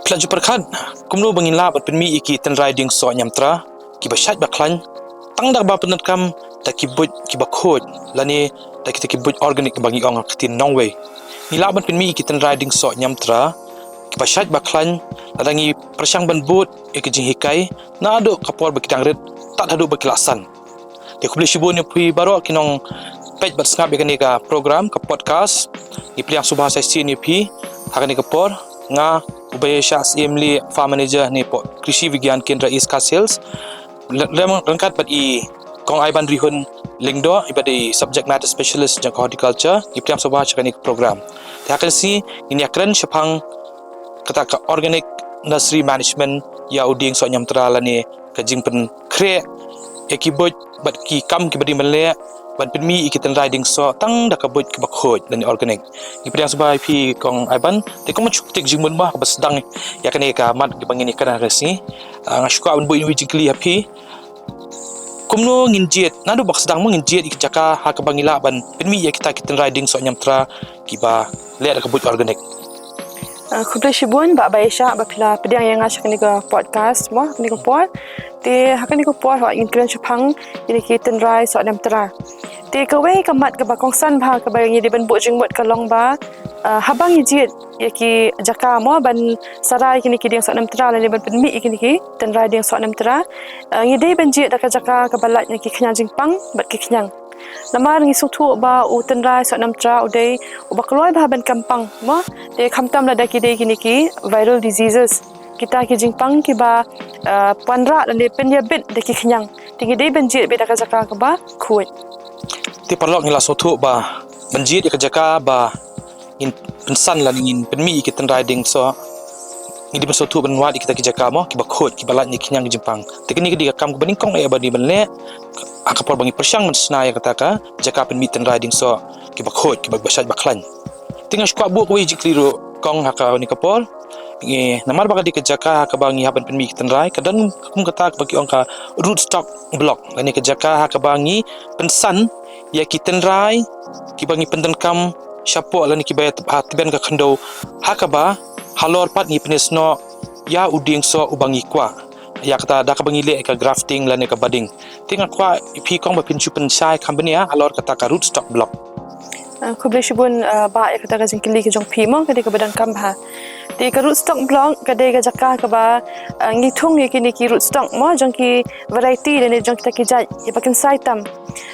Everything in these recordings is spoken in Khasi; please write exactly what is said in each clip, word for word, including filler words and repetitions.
Phi la ju pyrkhat kumno ba ngin lah ban pynmih ïa ki tynrai dieng soh niamtra kiba shait ba khlaiñ tang da kaba pyndonkam da ki buit kiba khuid lane da kita ki buit organic ba ngi ong ha ka ktien nongwei. Ngi lah ban pynmih ïa ki tynrai dieng soh niamtra kiba shait ba khlaiñ lada ngi pyrshang ban bud ïa ki jinghikai naduh ka por ba ki dang rit tad haduh ba ki la san. Te khublei shibun ïa phi baroh ki nongpeit bad sngap ïa kane ka program, ka podcast. Ngi pdiang sngewbha sa shisien ïa phi ha kane ka por. Nga u Bah Ïaishah Syiemlieh, Farm Manager ne pdeng Krishi Vigyan Kendra East Khasi Hills, ryngkat bad i Kong Aiban Rihun Lyngdoh, iba dei Subject Matter Specialist jong ka Horticulture. Ngi pdiang sngewbha sha kane ka program. Te ha kane ka sngi ngin ïakren shaphang kata ka organic nursery management ïa u dieng soh niamtra lane ka jingpynkhreh ïa ki buit bad ki kam kiba dei ban leh ban pynmih ïa ki tynrai dieng soh tang da ka buit kaba khuid lane organic. Ngi pdiang sngewbha ïa phi Kong Aiban. Te kumba shu ktik jingmut mo kaba sdang ïa kane ka mat kaba ngin ïakren ha kane ka sngi, ah, nga shu kwah ban buh ïa une u jingkylli ha phi. Kumno ngin jied, naduh ba sdang mo ngin jied ïa ki jaka ha kaba ngi lah ban pynmih ïa kita ki tynrai dieng soh niamtra kiba leh da ka buit organic. Ah, khublei shibun Bah Ïaishah ba phi la pdiang ïa nga sha kane ka podcast mo, kane ka por. Te ha kane ka por haba ngin kren shaphang kine ki tynrai soh niamtra. Te kawei ka mat kaba kongsan bha kaba ngi dei ban buh jingmut ka long ba, ah, haba ngi jied ïa ki jaka mo ban sarai kine ki dieng soh niamtra lane ban pynmih ïa kine ki tynrai dieng soh niamtra. Ah, ngi dei ban jied da ka jaka kaba lait na ki khñiang jingpang bad ki khñiang. Namar ngi sngewthuh ba u tynrai soh niamtra u dei uba kloi bha ban kam pang mo. Te khamtam lada ki dei kine ki viral diseases, kita ki jingpang kiba, ah, wanrah lane pynïabit da ki khñiang. Te ngi dei ban jied beit da ka jaka kaba khuid. Te paralok ngi la sngewthuh ba ban jied ïa ka jaka ba ngin pynsan lane ngin pynmih ïa ki tynrai dieng soh, ngi dei ban sngewthuh ban wad ïa kita ki jaka mo kiba khuid kiba lait na ki khñiang ki jingpang. Te kane ka dei ka kam kaba nyngkong eh ba dei ban leh ha ka por ba ngi pyrshang ban shna ïa kata ka jaka pynmih tynrai dieng soh kiba khuid kiba shait ba khlaiñ. Te nga shu kwah buh kawei jingkylli ruh Kong ha kane ka por. Ngi, namar ba ka dei ka jaka ha kaba ngi hap ban pynmih ki tynrai, ka don kum kata kaba ki ong ka rootstock block lane ka jaka ha kaba ngi pynsan ïa ki tynrai kiba ngi pyndonkam shapoh lane kiba ïa tbian ka khyndew, ha kaba halor pat ngi pynïasnoh ïa u dieng soh uba ngi kwah ïa kata da kaba ngi leh ka grafting lane ka budding. Te nga kwah ïa phi Kong ba phin shu pynshai kham bniah halor kata ka rootstock block. Ah, khublei shibun, ah, Bah ïa kata ka jingkylli ka jong phi mo, ka dei kaba donkam bha. Te ka rootstock block ka dei ka jaka kaba, ah, ngi thung ïa kine ki rootstock mo jong ki variety lane jong kita ki jait kiba kynsai tam.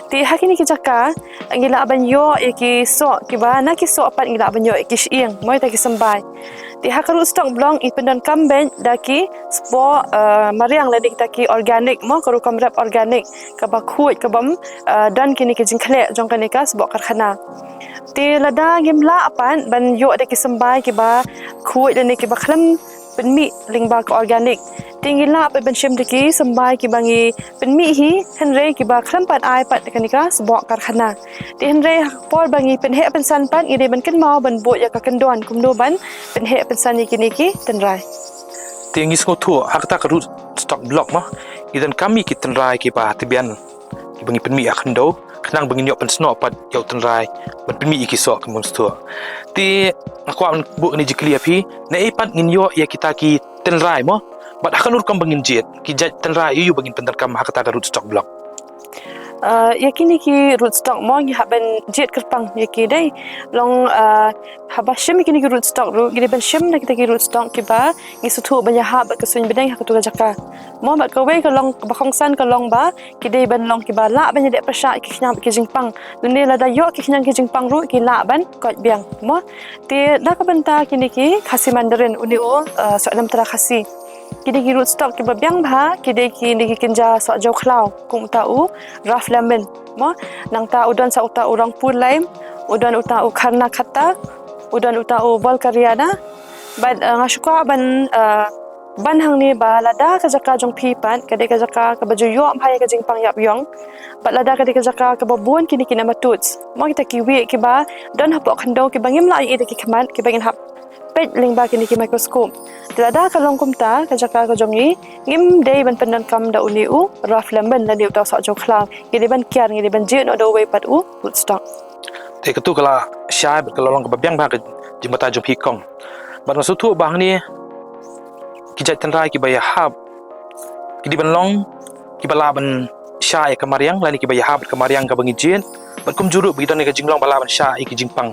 Te ha kine ki jaka ngi lah ban ïoh ïa ki soh kiba na ki soh pat ngi lah ban ïoh ïa ki shyieng mo, ïa kita ki symbai. Te ha ka rootstock block i pyndonkam beit da ki sboh, ah, mariang lane kita ki organic mo, ka rukom rep organic kaba khuid kaba ym, ah, don kine ki jingkhleh jong kane ka sboh karkhana. Te lada ngim lah pat ban ïoh da ki symbai kiba khuid lane kiba khlem pynmih lyngba ka organic, te ngi lah pat ban shim da ki symbai kiba ngi pynmih hi hynrei kiba khlem pat ai pat da kane ka sboh karkhana. Te hynrei ha ka por ba ngi pynheh pynsan pat ngi dei ban kynmaw ban buh ïa ka kyndon kumno ban pynheh pynsan ïa kine ki tynrai. Te ngi sngewthuh ha kata ka rootstock block mo ngi donkam ïa ki tynrai kiba tbian kiba ngi pynmih ha khyndew khnang ba ngin ïoh pynsnoh pat ïa u tynrai ban pynmih ïa ki soh kiba ngi sngewthuh. Te nga kwah ban buh kane ka jingkylli ha phi, naei pat ngin ïoh ïa kita ki tynrai mo, bad ha kano rukom ba ngin jied, ki jait tynrai aïu ba ngin pyndonkam ha kata ka rootstock block? Ah, ïa kine ki rootstock mo ngi hap ban jied kyrpang ïa ki dei. Long, ah, haba shim ïa kine ki rootstock ruh ngi dei ban shim na kita ki rootstock kiba ngi sngewthuh ba ïahap bad ka suiñ bneng ha katu ka jaka. Mo bad kawei ka long kaba kongsan ka long ba ki dei ban long kiba lah ban ïadei pyrshah ïa ki khñiang bad ki jingpang. Lane lada ïoh ki khñiang ki jingpang ruh ki lah ban koit biang mo. Te na ka bynta kine ki Khasi Mandarin, une u, eh, soh niamtra Khasi. Kine ki rootstock kiba biang bha ki dei kine ki kynja soh jew khlaw kum uta u rough lemon mo. Nangta u don sa uta u rongpur lime, u don uta u kharna khata, u don uta u volkariana. Bad, eh, nga shu kwah ban, eh, ban hangne ba lada ka jaka jong phi pat ka dei ka jaka kaba ju ïoh bha ïa ka jingpang ïap ïong, bad lada ka dei ka jaka kaba bun kine ki nematodes mo, kita kiwei kiba don hapoh khyndew kiba ngim lah ïohi da ki khmat kiba ngin hap peit lyngba kine ki microscope. Te lada ka long kumta ka jaka ka jong ngi, ngim dei ban pyndonkam da une u rough lemon lane uta u soh jew khlaw. Ngi dei ban kiar, ngi dei ban jied noh da uwei pat u rootstock. Te katu ka la shai bad ka la long kaba biang bha ka jingbatai jong phi kong. Bad nga sngewthuh ba hangne ki jait tynrai kiba ïahap ki dei ban long kiba lah ban shah ïa ka mariang lane kiba ïahap bad ka mariang kaba ngi jied. Bad kumjuh ruh ba ki don ïa ka jinglong ba lah ban shah ïa ki jingpang,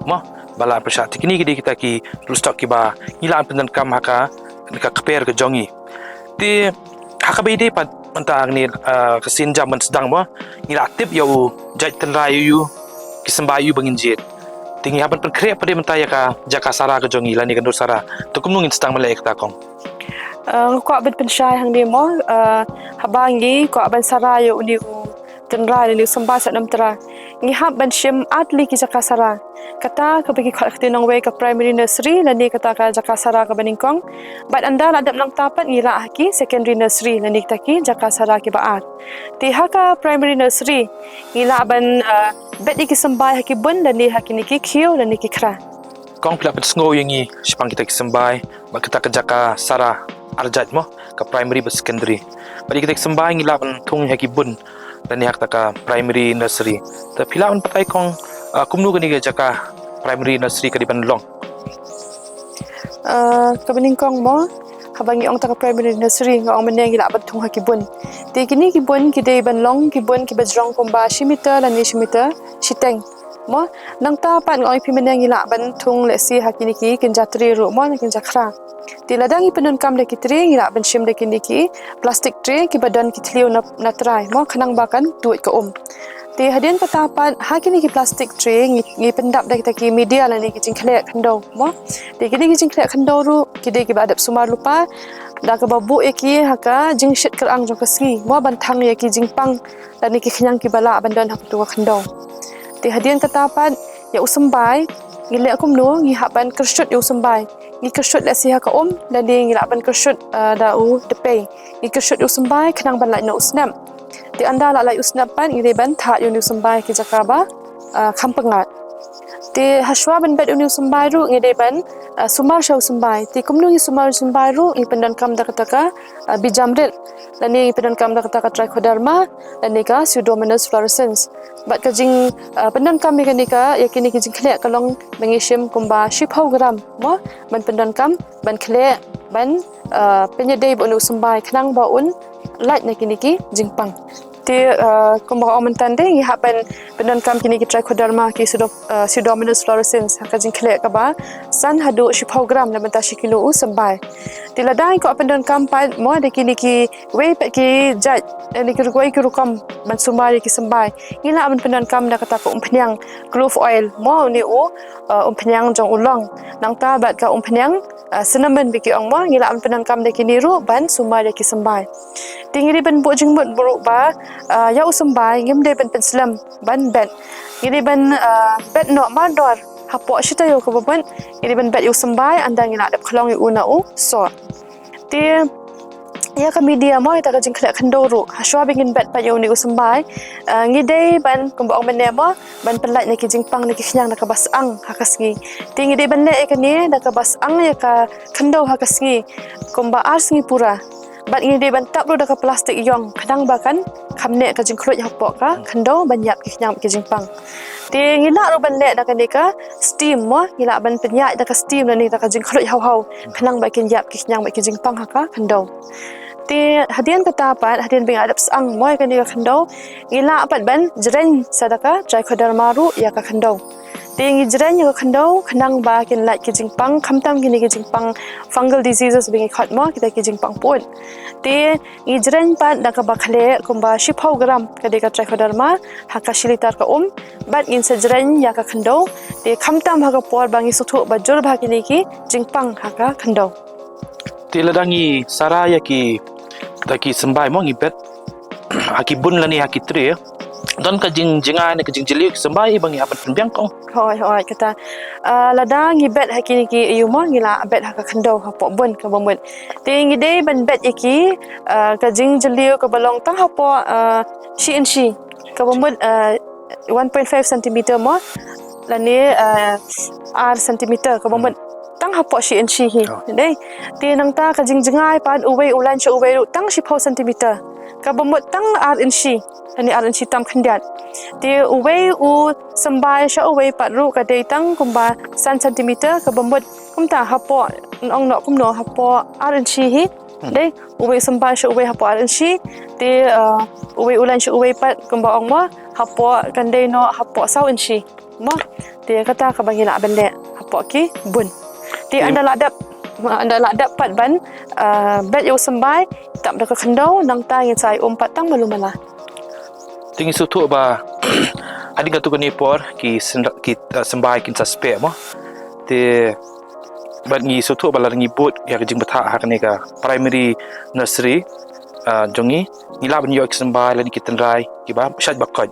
mo, ba lah ban shah. Te kine ki dei kita ki rootstock kiba ngi lah ban pyndonkam ha ka, ka kper ka jong ngi. Te ha kaba ïadei pat mynta hangne, ah, ka sien jam ban sdang, mo, ngi lah tip ïa u jait tynrai ïa u, ki symbai ïa u ba ngin jied. Te ngi hap ban pynkhreh pat de mynta ïa ka jaka sara ka jong ngi lane ka nur sara. Te kumno ngin sdang ban leh ïa kata, kong? Ah, nga kwah ban pynshai hangne, mo, ah, haba ngi kwah ban sara ïa une u tynrai lane u symbai Sohnamptra, ngi hap ban shim ar tylli ki jaka sara. Kata kaba ki khot ha ka ktien nongwei ka primary nursery lane kata ka jaka sara kaba nyngkong. Bad ynda la dep nangta pat ngi lah ha ki secondary nursery lane kita ki jaka sara kiba ar. Te ha ka primary nursery ngi lah ban, ah, bet ïa ki symbai ha ki bun lane ha kine ki khiew lane ki khra. Kong, phi lah pynsngew ïa ngi shaphang kita ki symbai bad kita ka jaka sara ar jait, mo, ka primary bad secondary. Bad ïa kita ki symbai ngi lah ban thung ha ki bun lane ha kata ka primary nursery. Te phi lah ban batai, kong, ah, kumno kane ka jaka primary nursery ka dei ban long? Ah, kaba nyngkong, mo, haba ngi ong ta ka primary nursery, nga ong mynne ngi lah ban thung ha ki bun. Te kine ki bun ki dei ban long ki bun kiba jrong kumba shi meter lane shi meter shiteng, mo. Nangta pat nga ong ïa phi mynne ngi lah ban thung lehse ha kine ki kynja tray ruh, mo, ne kynja khra. Te lada ngi pyndonkam da ki tray, ngi lah ban shim da kine ki plastic tray kiba don ki thliew na, na trai, mo, khnang ba kan tuid ka um. Te hadien kata pat ha kine ki plastic tray ngi, ngi pyndap da kita ki media lane ki jingkhleh khyndew, mo. Te kine ki jingkhleh khyndew ruh ki dei kiba dep sumar lypa da kaba buh ïa ki ha ka jingshit kyrang jong ka sngi, mo, ban thang ïa ki jingpang lane ki khñiang kiba lah ban don ha katu ka khyndew. Te hadien kata pat ïa u symbai ngi leh kumno? Ngi hap ban kyrshut ïa u symbai. Ngi kyrshut lehse ha ka um lane ngi lah ban kyrshut, ah, da u dpei. Ngi kyrshut ïa u symbai khnang ban lait noh u snep. Te ynda la lait u snep pat ngi dei ban thad ïa une u symbai ki jaka ba, ah, kham pyngngad. Te hashwa ban bet une u symbai ruh ngi dei ban, ah, sumar sha u symbai. Te kumno ngi sumar u symbai ruh? Ngi pyndonkam da kata ka, ah, bijamrit lane ngi pyndonkam da kata ka trichoderma lane ka Pseudomonas fluorescens. Bad ka jing, ah, pyndonkam ïa kane ka, ïa kine ki jingkhleh ka long ba ngi shim kumba shiphew gram, mo, ban pyndonkam ban khleh ban, ah, pynïadei bad une u symbai khnang ba un lait na kine ki jingpang. Te, ah, kumba nga ong mynta de ngi hap ban pyndonkam kine ki trichoderma ki pseudo-, ah, Pseudomonas fluorescens ha ka jingkhleh kaba san haduh shiphew gram na bynta shi kilo u symbai. Te lada ngi kwah pyndonkam pat, mo, da kine kiwei pat ki jait, eh, ne kiwei ki rukom ban sumar ïa ki symbai, ngi lah ban pyndonkam da kata ka umphniang clove oil, mo, une u, eh, umphniang jong u long. Nangta bad ka umphniang, eh, cinnamon ba ki ong, mo, ngi lah ban pyndonkam da kine ruh ban sumar ïa ki symbai. Te ngi dei ban buh jingmut ruh ba, eh, ïa u symbai ngim dei ban pynslem ban bet. Ngi dei ban, eh, bet noh mardor hapoh shi taïew kaba mut. Ngi dei ban bet ïa u symbai ynda ngi la dep khlong ïa u na u soh. Te ïa ka media, mo, ïa ka jingkhleh khyndew ruh, hashwa ba ngin bet pat ïa une u symbai, eh, ngi dei ban, kumba ong mynne, mo, ban pynlait na ki jingpang na ki khñiang da kaba syang ha ka sngi. Te ngi dei ban leh ïa kane da kaba syang ïa ka khyndew ha ka sngi kumba ar sngi pura. Bad ngi dei ban tap ruh da ka plastik ïong khnang ba kan kham neh ka jingkhluit hapoh ka khyndew ban ïap ki khñiang ki jingpang. Te ngi lah ruh ban leh da kane ka steam, mo, ngi lah ban pynïaid da ka steam lane da ka jingkhluit haw haw khnang ba kin ïap ki khñiang bad ki jingpang ha ka khyndew. Te hadien kata pat, hadien ba ngi la dep syang, mo, ïa kane ka khyndew, ngi lah pat ban jreng sa da ka trichoderma ruh ïa ka khyndew. Te ngi jreng ïa ka khyndew khnang ba kin lait ki jingpang, khamtam kine ki jingpang fungal diseases ba ngi khot, mo, kita ki jingpang pud. Te ngi jreng pat da kaba khleh kumba shiphew gram ka dei ka trichoderma ha ka shi litar ka um. Bad ngin sa jreng ïa ka khyndew. Te khamtam ha ka por ba ngi sngewthuh ba jur bha kine ki jingpang ha ka khyndew. Te lada ngi sara ïa ki, da ki symbai, mo, ngi bet ha ki bun lane ha ki tray, don ka jingjngai ne ka jingjylliew ki symbai ba ngi hap ban pynbiang, kong? Hooid, hooid, kata. Ah, lada ngi bet ha kine ki ïew, mo, ngi lah bet ha ka khyndew hapoh bun kaba mut. Te ngi dei ban bet ïa ki, ah, ka jingjylliew kaba long tang hapoh, ah, shi inshi kaba mut, ah, one point five centimeter, mo, lane, ah, ar centimeter kaba mut tang hapoh shi inshi hi. Oh. Dei. Te nangta ka jingjngai pat uwei u lain sha uwei ruh tang shiphew centimeter kaba mut tang ar inshi lane ar inshi tam khyndiat. Te uwei u symbai sha uwei pat ruh ka dei tang kumba san centimeter kaba mut kumta hapoh ong noh kumno, hapoh ar inshi hi. Hmm. Dei, uwei u symbai sha uwei hapoh ar inshi. Te, ah, uwei u lain sha uwei pat kumba ong mo, hapoh, kan dei noh hapoh saw inshi. Mo, te kata kaba ngi lah ban leh hapoh ki bun. Te ynda la dep, ynda la dep pat ban, ah, beit ïa u symbai, tap da ka khyndew, nangta ngin sa ai um pat tang malu mala. Te ngi sngewthuh ba hadien katto katne por ki syn-, ki, ah, symbai kin sa speh mo. Te bad ngi sngewthuh ba lada ngi bud ïa ka jingbthah ha kane ka primary nursery, ah, jong ngi, ngi lah ban ïoh ki symbai lane ki tynrai kiba shait ba koit.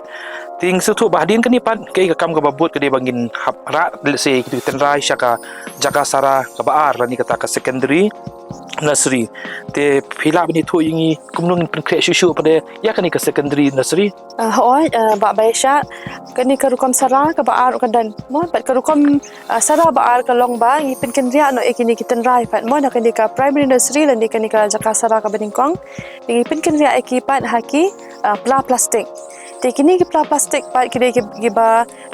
Te ngi sngewthuh ba hadien kane pat kaei ka kam kaba bud ka dei ba ngin hap rah lehse ki tynrai sha ka jaka sara kaba ar lane kata ka secondary nursery. Te phi lah ban ïathuh ïa ngi kumno ngin pynkhreh shuh shuh pat ïa kane ka secondary nursery? Ah, hooid, ah, Bah Baisha, kane ka rukom sara kaba ar ruh ka don mo, bad ka rukom, ah, sara ba ar ka long ba ngi pynkynriah noh ïa kine ki tynrai pat mo, na kane ka primary nursery lane kane ka jaka sara kaba nyngkong. Ngi pynkynriah ïa ki pat ha ki, ah, pla plastik. Te kine ki pla plastik pat ki dei ki, kiba,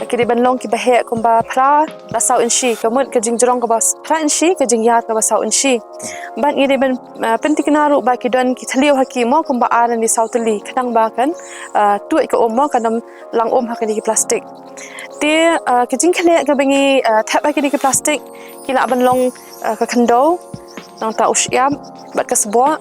ki dei ban long kiba heh kumba phra la saw inshi, ka mut ka jingjrong kaba phra inshi, ka jingïar kaba saw inshi. Bad ngi dei ban, ah, pynthikna ruh ba ki don ki thliew ha ki mo, kumba ar ne saw tylli, khnang ba kan, ah, tuid ka um mo, kan ym lang um ha kine ki plastik. Te, ah, ki jingkhleh kaba ngi, ah, thep ha kine ki plastik ki lah ban long, ah, ka khyndew, nangta u shyiap bad ka sboh,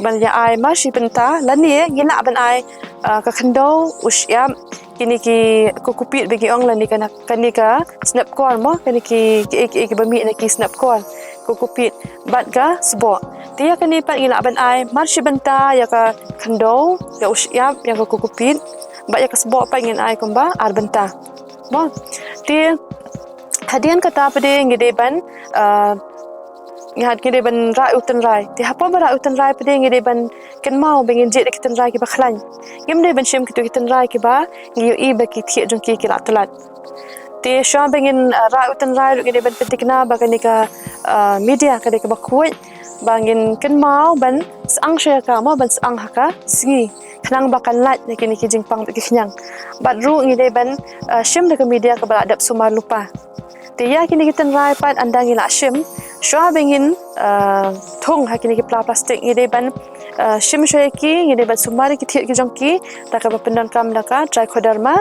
ban ïa ai mar shi bynta, lane ngi lah ban ai, ah, ka khyndew, u shyiap, kine ki kokopit ba ngi ong lane kane, kane ka snepkor mo, kane ki, ki, ki, kiba mih na ki snepkor, kokopit bad ka sboh. Te ïa kane pat ngi lah ban ai mar shi bynta, ïa ka khyndew, ïa u shyiap, ïa ka kokopit bad ïa ka sboh pat ngin ai kumba ar bynta mo. Te hadien kata pat de ngi dei ban, ah, ngi had, ngi dei ban rah u tynrai. Te hapoh ba rah u tynrai pat de ngi dei ban kynmaw ba ngin jied da ki tynrai kiba khlaiñ. Ngim dei ban shim kito ki tynrai kiba ngi ïohi ba ki thied jong ki ki la tlad. Te shuwa ba ngin, ah, rah u tynrai ruh ngi dei ban pynthikna ba kane ka, ah, media ka dei kaba khuid, ba ngin kynmaw ban syang sha ka mo, ban syang ha ka sngi, khnang ba kan lait na kine ki jingpang bad ki khñiang. Bad ruh ngi dei ban, ah, shim da ka media kaba la dep sumar lypa. Te ïa kine ki tynrai pat ynda ngi la shim, shuwa ba ngin, ah, thung ha kine ki pla plastik, ngi dei ban, ah, shim shuwa ïa ki, ngi dei ban sumar ïa ki thied ki jong ki da kaba pyndonkam da ka trichoderma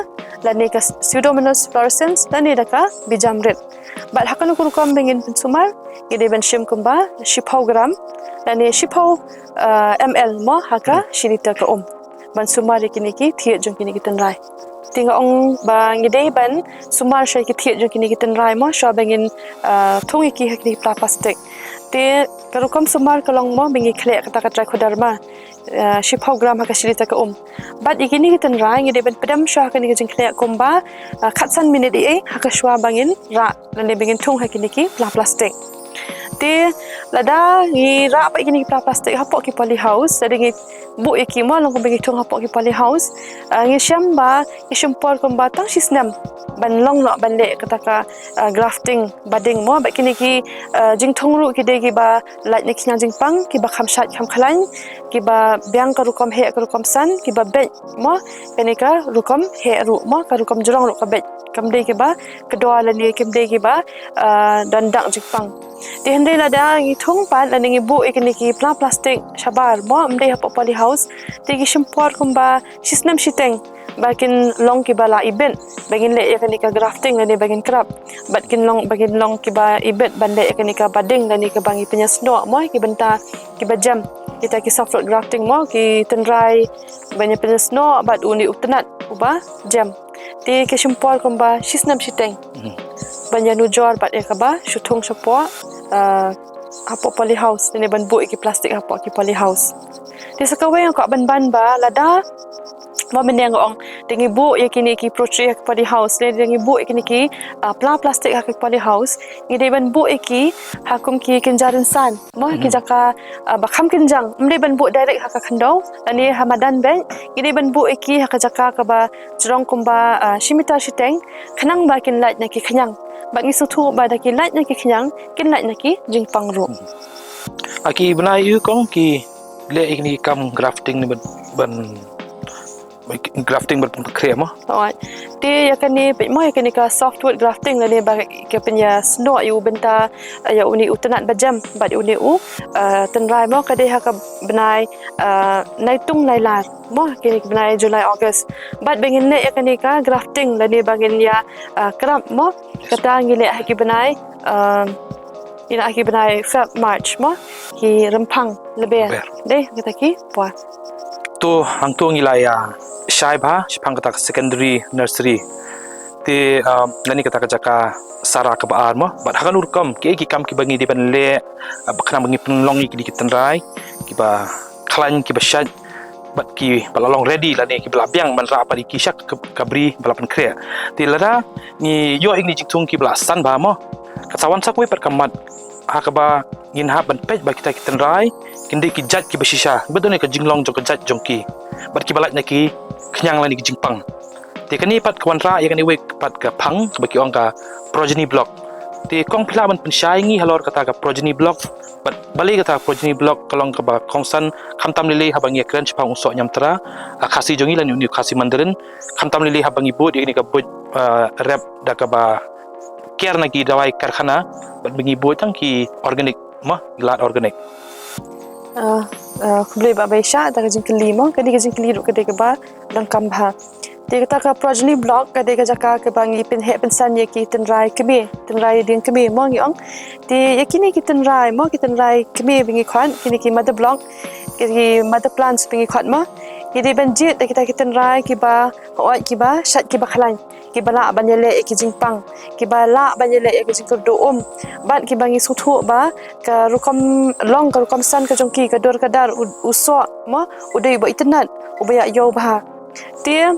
lane ka Pseudomonas fluorescens lane da ka bijamrit. Bad ha kano ka rukom ba ngin pynsumar, ngi dei ban shim kumba shiphew gram lane shiphew, ah, M L mo ha ka shi liter ka um, ban sumar ïa kine ki thied jong kine ki tynrai. Te nga ong ba ngi dei ban sumar shuwa ïa ki thied jong kine ki tynrai mo, shuwa ba ngin, ah, thung ïa ki ha kine ki pla plastik. Te ka rukom sumar ka long mo ba ngi khleh kata ka trichoderma, ah, shiphew gram ha ka shi liter ka um. Bad ïa kine ki tynrai ngi dei ban pdem shuwa ha kane ka jingkhleh kumba, ah, khatsan minit ïa, ha ka shuwa ba ngin rah lane ba ngin thung ha kine ki pla plastik. Te lada ngi rah pat ïa kine ki pla plastik hapoh ki polyhouse, lada ngi buh ïa ki mo, long kumba ngi thung hapoh ki polyhouse, ah, ngi shem ba ki shim por kumba tang shi snem ban long noh ban leh kata ka, ah, grafting budding mo, bad kine ki, ah, jingthung ruh ki dei kiba lait na ki khñiang jingpang, kiba kham shait kham khlaiñ, kiba biang ka rukom heh ka rukom san, kiba beit mo, kane ka rukom heh ruh mo, ka rukom jrong ruh ka beit. Kam dei kiba kdaw lane kim dei kiba, ah, don dak jingpang. Te hynrei lada ngi thung pat lane ngi buh ïa kine ki pla plastik shabar mo, ym dei hapoh polyhouse, te ki shim por kumba shi snem shiteng ba kin long kiba la ibit ba ngin leh ïa kane ka grafting lane ba ngin krap. Bad kin long, ba ngin long kiba ibit ban leh ïa kane ka budding lane kaba ngi pynïasnoh mo, ki bynta kiba jem, kita ki soft rot grafting mo, ki tynrai ban ïa pynïasnoh bad une u tnat uba jem. Te ki shim por kumba shi snem shiteng ban ïanujor bad ïa kaba shu thung shapoh, ah, hapoh polyhouse, lane ban buh ïa ki plastik hapoh ki polyhouse. Te sa kawei nga kwah ban ban ba lada mo mynne nga ong, da ngi buh ïa kine ki poultry ha ki polyhouse, lane da ngi buh ïa kine ki, ah, pla plastik ha ki polyhouse, ngi dei ban buh ïa ki ha kum ki kynja rynsan mo, ki jaka, ah, ba kham kynjang, ym dei ban buh direct ha ka khyndew lane ha madan beit, ngi dei ban buh ïa ki ha ka jaka kaba jrong kumba, ah, shi mitar shiteng, khnang ba kin lait na ki khñiang. Bad ngi sngewthuh ba da ki lait na ki khñiang, kin lait na ki jingpang ruh. Ha ki bnai ïa u kong ki leh ïa kine ki kam grafting ne ban, ban grafting bad pynkhreh mo. Alright. Te ïa kane peit mo, ïa kane ka softwood grafting lane ba ka pynïasnoh ïa u bynta, ïa une u tnat bajem bad ïa une u, uh, tynrai mo, ka dei ha ka bnai, uh, Naitung Nailar mo, kane ka bnai July August. Bad ba ngin leh ïa kane ka grafting lane ba ngin ïa, uh, krap mo, kata ngi leh ha ki bnai, uh, ina ha ki bnai Feb March mo, ki rymphang lber. Lber. Dei kata ki por. To hangto ngi la ïa shai bha shaphang kata ka secondary nursery. Te, um, lane kata ka jaka sara kaba ar mo. Bad ha kano rukom kiei ki kam kiba ngi dei ban leh, uh, ba khnang ba ngin pynlong ïa kine ki tynrai kiba khlaiñ, kiba shait, bad kiba la long ready lane kiba la biang ban rah pat ïa ki sha ka, ka bri ba la pynkhreh. Te lada ngi ïoh ïa kine ki jingthung kiba la san bha mo, ka sa wan sa kawei pat ka mat ha kaba ngin hap ban peit ba kita ki tynrai kin dei ki jait kiba shisha, kiba don ïa ka jinglong jong ka jait jong ki bad kiba lait na ki khñiang lane ki jingpang. Te kane pat ka wanrah ïa kane kawei pat ka phang kaba ki ong ka progeny block. Te kong phi lah ban pynshai ngi halor kata ka progeny block, bad balei kata ka progeny block ka long kaba kongsan, khamtam lei lei haba ngi ïakren shaphang u soh niamtra, ah, Khasi jong ngi lane une u Khasi Mandarin, khamtam lei lei haba ngi bud ïa kane ka buit, ah, rep da kaba kiar na ki dawai karkhana, bad ba ngi bud tang ki organic mo, ki lad organic. Ah, ah, khublei Bah Baisha da ka jingkylli mo, kane ka jingkylli ruh ka dei kaba donkam bha. Te kata ka progeny block ka dei ka jaka kaba ngi pynheh pynsan ïa ki tynrai kmie, tynrai dieng kmie mo ngi ong. Te ïa kine ki tynrai mo, ki tynrai kmie ba ngi khot, kine ki mother block, ki mother plants ba ngi khot mo, ki dei ban jied da kita ki tynrai kiba hooid, kiba shait, kiba khlaiñ, kiba lah ban ïaleh ïa ki jingpang, kiba lah ban ïaleh ïa ki jingkyrduh um, bad kiba ngi sngewthuh ba ka rukom long, ka rukom san ka jong ki, ka dur ka dar, u, u soh mo, u dei uba itynnad, uba ïa ïew bha. Te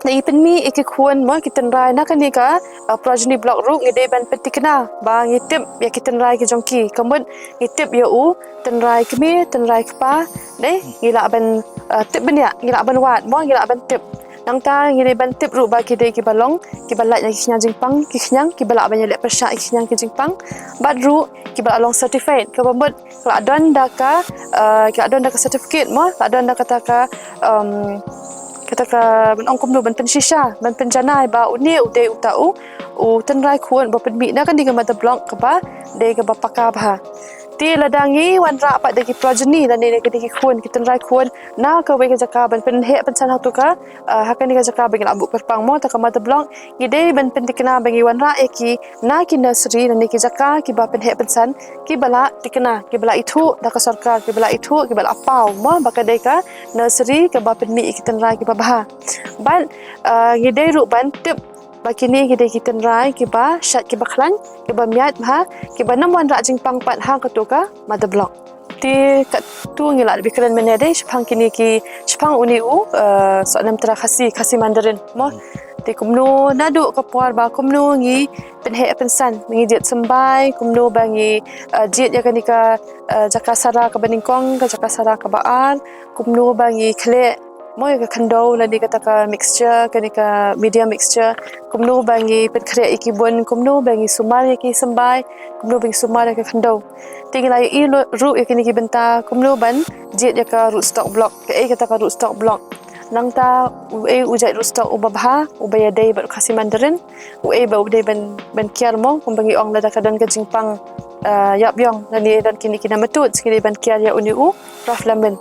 da ngi pynmih ïa ki khun mo, ki tynrai na kane ka, uh, progeny block ruh ngi dei ban pyntikna ba ngi tip ïa ki tynrai ki jong ki. Ka mut ngi tip ïa u tynrai kmie, tynrai kpa, dei ngi lah ban, uh, tip bniah, ngi lah ban wad mo, ngi lah ban tip. Nangta ngi dei ban tip ruh ba ki dei kiba long, kiba lait na ki khñiang jingpang, ki khñiang kiba lah ban ïaleh pyrshah ïa ki khñiang ki jingpang. Bad ruh kiba lah long certified, kaba mut ka lah don da ka, uh, ka lah don da ka certificate mo, ka lah don da kata ka, um, kata ka, ban ong kumno, ban pynshisha, ban pynjanai ba une u dei uta u, u tynrai khun ba pynmih na kane ka mother block kaba dei kaba paka bha. Te lada ngi wanrah pat da ki progeny lane da ki khun, ki tynrai khun na kawei ka jaka ban pynheh pynsan ha katu ka, ah, ha kane ka jaka ba ngi la buh kyrpang mo, kata ka mother block, ngi dei ban pyntikna ba ngi wanrah ïa ki na ki nursery lane ki jaka kiba pynheh pynsan kiba la tikna, kiba la ithuh da ka sorkar, kiba la ithuh, kiba la paw mo ba ka dei ka nursery kaba pynmih ïa ki tynrai kiba bha. Bad, ah, ngi dei ruh ban tip ba kine ki dei ki tynrai kiba shait, kiba khlaiñ, kiba miat bha, kiba nym wanrah jingpang pat ha katu ka mother block. Te katto ngi la dep kren mynne dei shaphang kine ki, shaphang une u, eh, soh niamtra Khasi, Khasi Mandarin mo. Hmm. Te kumno naduh ka por ba kumno ngi pynheh pynsan, ngi jied symbai, kumno ba ngi, eh, jied ïa kane ka, eh, jaka sara kaba nyngkong, ka jaka sara kaba ar, kumno ba ngi khleh mo ïa ka khyndew lane kata ka mixture, kane ka media mixture, kumno ba ngi pynkhreh ïa ki bun, kumno ba ngi sumar ïa ki symbai, kumno ba ngi sumar ïa ka khyndew. Te ngi la ïohi ruh ïa kine ki bynta, kumno ban jied ïa ka rootstock block, kaei kata ka rootstock block. Nangta uei u jait rootstock uba bha, uba ïadei bad u Khasi Mandarin, uei ba u dei ban, ban kiar mo, kumba ngi ong lada ka don ka jingpang, ah, ïap ïong, lane don kine ki nematodes, ngi dei ban kiar ïa une u raflamin.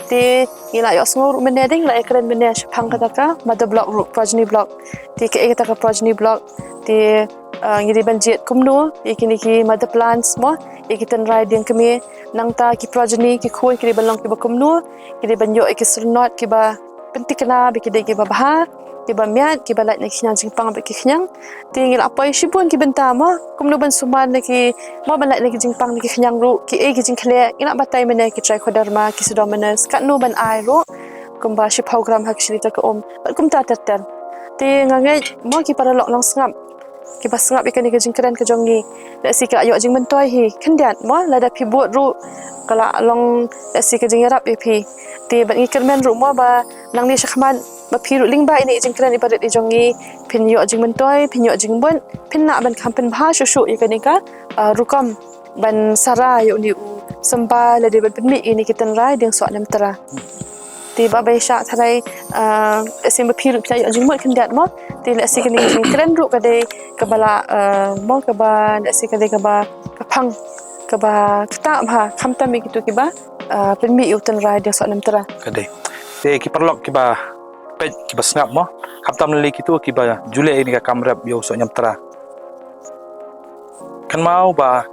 Te ngi la ïohsngew ruh mynne dei, ngi la ïakren mynne shaphang kata ka mother block ruh, progeny block. Te kaei kata ka progeny block, te, ah, ngi dei ban jied kumno ïa kine ki mother plants mo, ïa ki tynrai dieng kmie. Nangta ki progeny, ki khun, ki dei ban long kiba kumno, ki dei ban ïoh ïa ki syrnod kiba pyntikna ba ki dei kiba bha, kiba miat, kiba lait na ki khñiang jingpang bad ki khñiang. Te ngi la poi shibun ki bynta mo, kumno ban sumar na ki, mo ban lait na ki jingpang na ki khñiang ruh, kiei ki jingkhleh, ngi la batai mynne ki trichoderma, ki pseudomonas, katno ban ai ruh, kumba shiphew gram ha ka shi liter ka um, bad kumta ter ter. Te nga ngeit mo ki paralok long sngap, kiba sngap ïa kane ka jingkren ka jong ngi. Lehse ki la ïoh jingmyntoi hi khyndiat mo, lada phi bud ruh ka la long lehse ka jingïarap ïa phi. Te bad ngi kyrmen ruh mo ba nangne shakhmat ba phi ruh lyngba ine i jingkren iba rit i jong ngi phin ïoh jingmyntoi, phin ïoh jingmut, phin lah ban kham pynbha shuh shuh ïa kane ka, ah, rukom ban sara ïa une u symbai lane ban pynmih ïa kine ki tynrai dieng soh niamtra. Te Bah Baishah, tharai, ah, lehse ba phi ruh phi la ïoh jingmut khyndiat mo. Te lehse kane ka jingkren ruh ka dei kaba la, ah, mo kaba lehse ka dei kaba ka phang kaba ktah bha khamtam ïa kito kiba, ah, pynmih ïa u tynrai dieng soh niamtra. Ka dei. Te ki paralok kiba peit kiba sngap mo. Khamtam lei kito kiba ju leh ïa kane ka kam rep ïa u soh niamtra. Kynmaw ba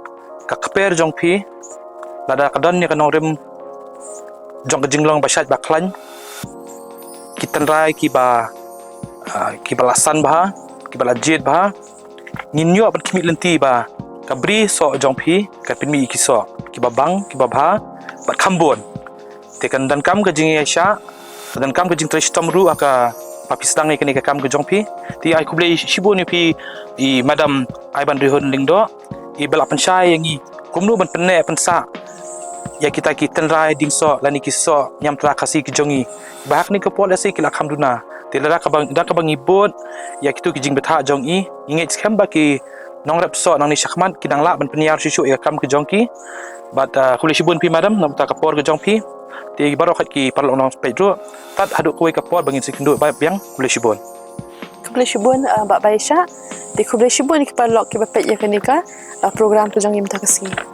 ka kper jong phi lada ka don ïa ka nongrim jong ka jinglong ba shait ba khlaiñ, ki tynrai kiba, ah, kiba la san bha, kiba la jied bha, ngin ïoh ban khmih lynti ba ka bri soh jong phi ka pynmih ïa ki soh kiba bang kiba bha bad kham bun. Te kan donkam ka jingïaishah, kan donkam ka jingtrei shitom ruh ha kaba phi sdang ïa kane ka kam ka jong phi. Te ai khublei shibun ïa phi i Madam Aibanrihun Lyngdoh, iba la pynshai ïa ngi kumno ban pynneh pynsah ïa kita ki tynrai dieng soh lane ki soh niamtra Khasi ki jong ngi. Ba ha kane ka por lehse ki la kham duna. Te lada kaba, da kaba ngi bud ïa kito ki jingbthah jong i, ngi ngeit skhem ba ki nongrep soh nangne shakhmat ki dang lah ban pynïar shuh shuh ïa ka kam ka jong ki. Bad, ah, khublei shibun phi Madam na ka bynta ka por ka jong phi. Te baroh khoit ki paralok nongpeit ruh. Tad haduh kawei ka por ba ngin sa ïakynduh biang, khublei shibun. Khublei shibun, ah, Bah Baishah. Te khublei shibun ki paralok kiba peit ïa kane ka, ah, program ka jong ngi mynta ka sngi.